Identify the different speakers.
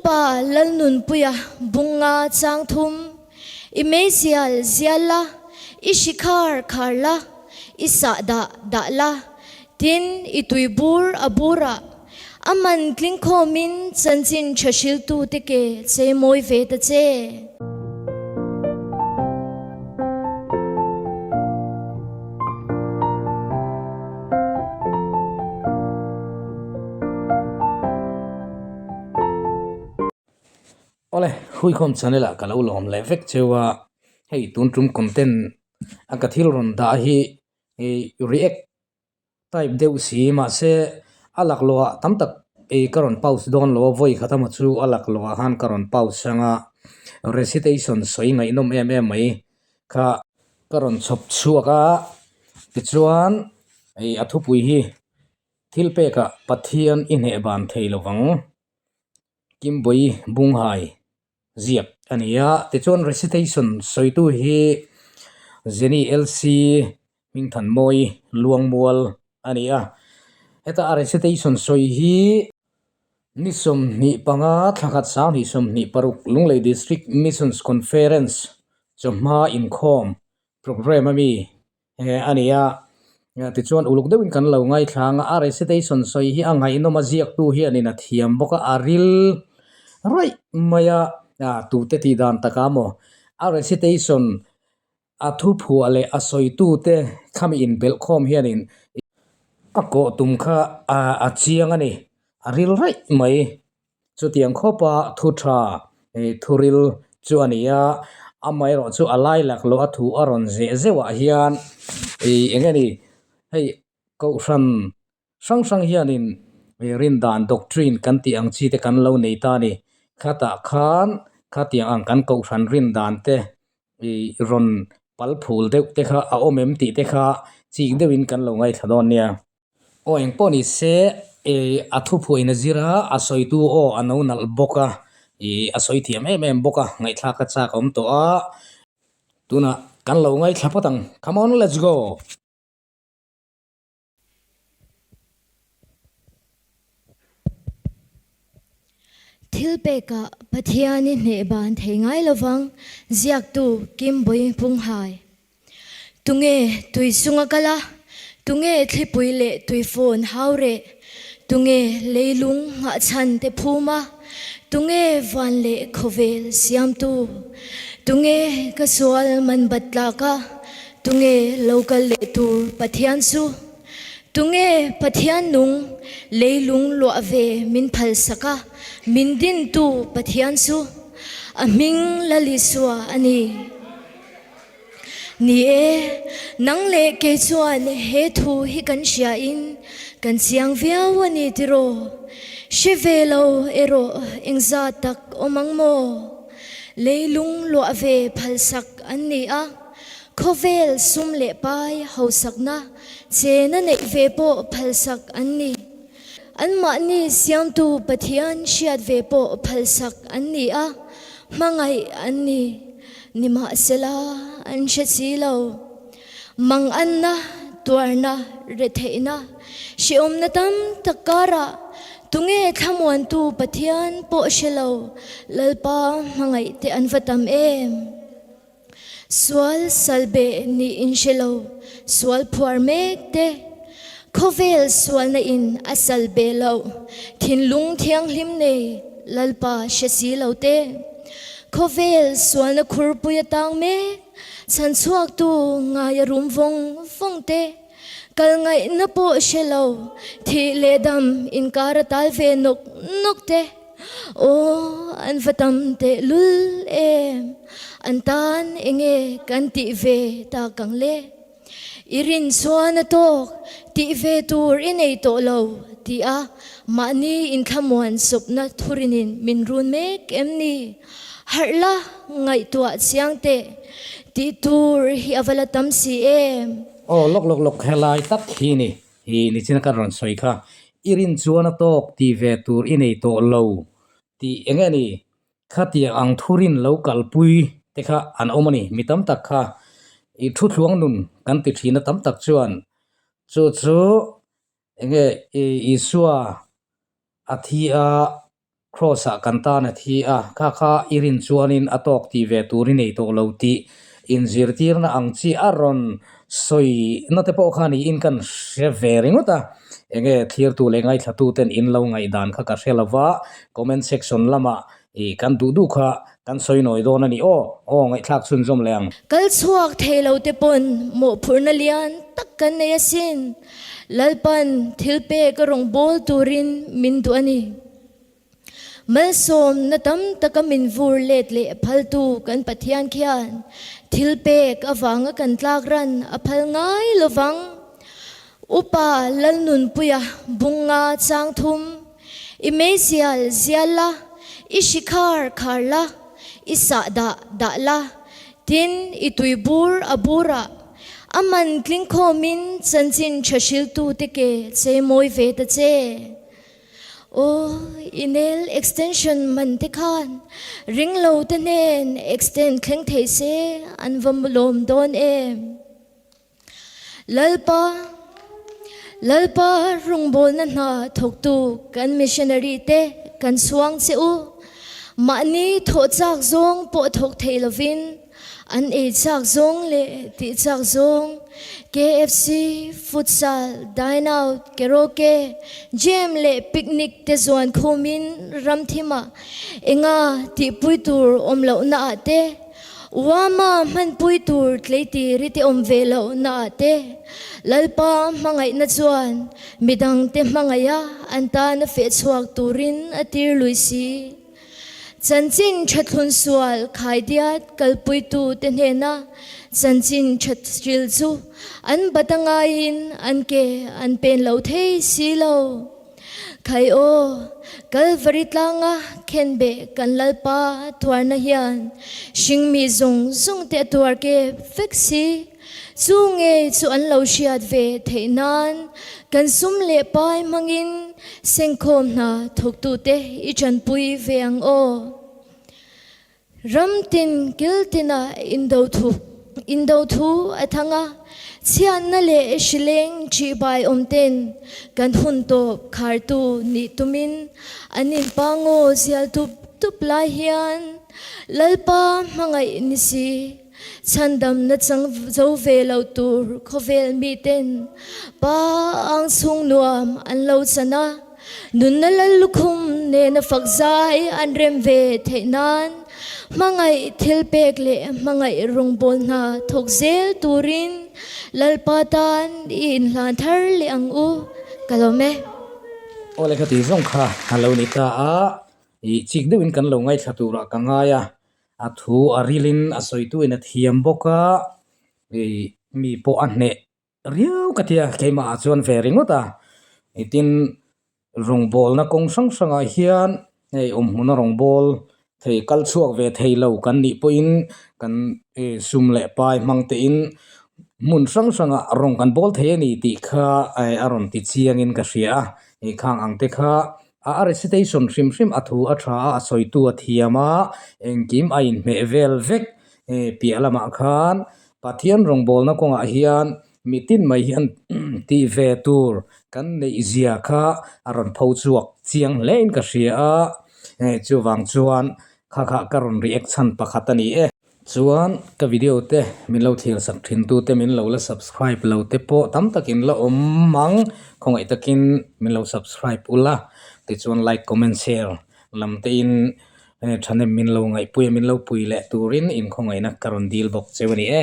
Speaker 1: Upa Lalnunpuia bunga chang thum, I meizial zial la, i hri khar khar la, i sah dah dah la, tin i tui bur a bur ah a man tling khawmin chanchin tha hriltute ke chei mawi ve ta che.
Speaker 2: Awle, Huikhawm channel ah ka lo lawm leh vek cheu a, hei tun tum content a ka thil rawn dah hi react type deuh si mahse a laklawh ah tam tak ih ka rawn pause dawn lo a vawi khat emaw chu a laklawh ah khan ka rawn pause ang a recitation sawi ngaihnawm em em mai kha ka rawn chhawp chhuak a tichuan ih a thupui hi thil pekah Pathian i hneh ban thei lovang Kimbawi Bunghai ziak a ni a tichuan recitation sawitu hi Jenny LC Hmingthanmawi Luangmual a ni a heta a recitation sawi hi ni 25 thlakhat 2026 Lunglei District Missions Conference chawhma inkhawm programme ami a ni a tichuan uluk deuhin kan lo ngaithla ang a a recitation sawi hi a ngaihnawm a ziaktu hianin a thiam bawk a a ril raih mai a tute tih dan takah maw a recitation a thu phuah leh a sawitute khami inbelh khawm hianin a kawh tum kha a chiang a ni a ril raih mai. Chutiang khawpa thu tha thu ril chu a ni a, amaherawh chu a lai laklawh a thu a rawn zeh zeuh ah hian ih eng nge ni hei kohhran hrang hrang hianin rindan doctrine kan tih ang chi te kan lo nei ta a ni. Khatah khan khatiang ang kan kohhran rindan te ih rawn pal phul deuh te kha a awm em tih te kha chik deuhin kan lo ngaithla dawn nia. Aw eng pawh ni se ih a thuphuain a zir a, a sawitu aw a no nalh bawk a, ih a sawi thiam em em bawk a, ngaihthlak a chak a awm tawh a, tunah kan lo ngaithla phawt ang, come on let's go.
Speaker 1: Thil pekah Pathian i hneh ban thei ngai lovang, ziaktu Kim Boeing Punghai. Tunge tui chunga kal a? Tunge thlipui leh tuifawn hau reh? Tunge leilung nghahchhan te phum a? Tunge van leh khawvel siamtu? Tunge ka sual man bat tlak a? Tunge lo kal leh tur Pathian chu? Tunge Pathian nung leilung luah ve min phalsak a, min dintu Pathian chu? A hming Lalisua a ni. Ni e, nang leh kei chuan he thu hi kan hria in kan chiang viau a ni tiraw? Hre ve lo erawh engzat tak awm ang maw? Leilung luah ve phalsak an ni a, khawvel sum leh pai hausakna chena neih ve pawh phalsak an ni. Anmahni siamtu Pathian hriat ve pawh phalsak an ni a, hmangaih an ni. Nimahsela, an hre si lo. Manganna, tuarna, retheihna, hrehawmna tam tak karah tunge thlamuantu Pathian pawh hre lo Lalpa hmangaih te an va tam em? Sual salbeh nih in hre lo, sual phuar mek te, khawvel sualna in a salbeh loh, thinlung thianghlim nei Lalpa hre si lo te, khawvel sualna khurpui a tang mek, chhanchhuaktu ngaia rum vawng vawng te, kal ngaihna pawh hre lo, thih leh dam inkar a tal ve nawk nawk te. Aw, an va tam tehlul em! An tan enge kan tih ve tak ang le? I rin chuan a tawk, tih ve tur i nei tawh lo, ti a mahni inthlamuan sawpna thurinin min run mek em ni? Harh la, ngaihtuah chiang teh, tih tur hi a va la tam si em?
Speaker 2: Aw, lawk lawk lawk, helai tak hi ni. Hi nichina ka rawn sawi kha, i rin chuan a tawk tih ve tur i nei tawh lo tih eng nge ni? Khatiang ang thu rin lo kalpui te kha an awm a ni. Mi tam tak kha i thu thluang nun kan ti thin a tam tak chuan chu chu eng nge Isua a thi a. Kraws ah kan tan a thi a, kha kha i rin chuanin a tawk tih ve tur i nei tawh lo tih inzirtirna ang chi a rawn sawi na te pawh kha niin kan hre ve ringawt a, enge thlirtu leh ngaithlatu ten in lo ngaihdan kha ka hre lo va, comment section lamah ih kan duh duh kha kan sawi nawi dawn a ni aw, aw ngaihthlak chhunzawm leh ang.
Speaker 1: Kal chhuak thei lo te pawn mawhphurhna lian tak kan nei asin, Lalpan thil pek a rawn bawl turin min duh a ni. Malsawmna tam taka min vur let leh phaltu kan Pathian khian thil pek avanga kan tlak ran a phal ngai lovang. Upa Lalnunpuia bunga chang thum, I meizial zial la, i hri khar khar la, i sah dah dah la, tin i tui bur a burah a man tling khawmin chanchin tha hriltute ke cheimawi ve ta che. Aw, i nail extension man te khan ring lo te hnen extend thleng thei se an va lawm dawn em? Lalpa, Lalpa rawngbawlna hna thawktu kan missionary te kan chhuang che u. Mahni thawh chak zawng pawh thawk thei lovin An ei chak zawng leh tih chak zawng, KFC, futsal, dine out, karaoke, jam leh picnic te zuan khumin ram thimah enga tihpui tur awm lohna ah te, Uama hmanpui tur tleitiri te awm ve lohna ah te, Lalpa hmangaihna chuan midangte hmangaiha an tana fehchhuak turin a tir lui si. Chanchin thathlun sual khaidiat kalpuitu te hnena chanchin that hril chu an bat a ngaiin an ke an pen lo thei si lo. Khai aw, Kalvari tlanga khenbeh kan Lalpa tuarna hian hringmi zawng zawng te a tuar kep vek si. Chu nge chu an lo hriat ve theih nan kan sum leh pai hmangin sengkhawm hna thawktute i tanpui ve ang aw. Ram tin kil tinah indo thu indo thu a thang a, chhiatna leh hrileng ṭihbai awm ten kan hun tawp khartu nih tumin an inpangaw zial tup tup lai hian Lalpa hmangaih ni si. Chhandamna chang zo ve lo tur khawvel miten pa ang chhung nuam an lo chan a, nunna lal lukhum nena fak zai an rem ve theih nan hmangaih thil pek leh hmangaih rawngbâwl hna thawk zel turin Lalpa tan i inhlan thar leh ang u, ka lawm e.
Speaker 2: Aw lehkha tih zawng kha a lo ni ta a, ih chik deuhin kan lo ngaithla turah ka ngai a, A thu a rilin a sawituin a thiam bawk a, ih mi pawh a hneh riau ka tia keimah ah chuan ve ringawt a, tin rawngbawlna kawng hrang hrangah hian hei awmhmuna rawngbâwl thei kal chhuak ve thei lo kan nih pawhin kan ih sum leh pai hmang tein hmun hrang hrangah rawng kan bawl thei a ni tih kha a rawn ti chiangin ka hria a, ih khang ang te kha. A recitation hrim hrim a thu a tha a, a sawitu a thiam a, engkim a inhmeh vel vek piah lamah khan Pathian rawngbawlna kawngah hian mitin mai hian tih ve tur kan neih zia kha a rawn pho chhuak chiang hle in ka hria a, chuvang chuan kha kha ka rawn react chhan pakhat a ni e. Chuan ka video te min lo thlir sak thin tu te min lo la subscribe lo te pawh tam takin la awm ang khawngaih takin min lo subscribe ula tichuan like comment share lam te in thahnem min lo ngaihpui a min lo pui leh turin in khawngaihna ka rawn dil bawk cheu a ni e.